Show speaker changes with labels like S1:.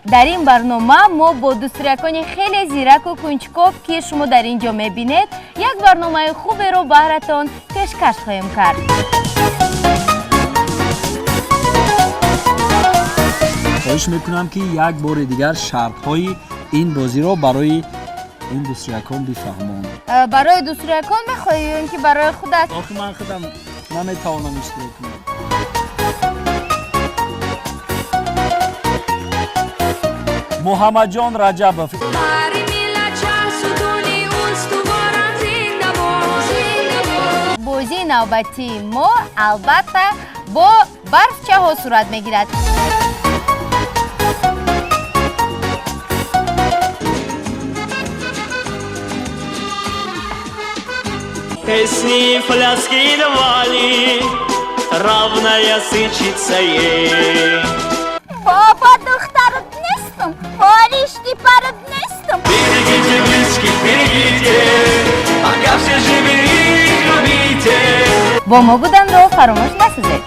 S1: Дар ин барнома мо бо дӯстрякони хеле зираку кунҷков, ки шумо дар ин ҷо мебинед, як барномаи хуберо баҳратон пешкаш хоҳем кард.
S2: Хоҳиш мекунам, ки як бори дигар шартҳои ин бозиро барои ин дӯстрякон бифаҳмон.
S1: Барои дӯстрякон мехоҳӣ ё ин ки барои худат?
S2: Охи ман худам наметавонам иштирок кунам. Муҳаммадҷон Раҷабов.
S1: Бозии навбатии мо албатта бо барфчаҳо сурат мегирад.
S3: Песни пляски давали, равная сычица ей.
S1: Бобо, духтарат нестам, боришти парат нестам.
S3: Берегите близких, берегите, пока все живы, их любите.
S1: Бо мо буданро фаромӯш насозед.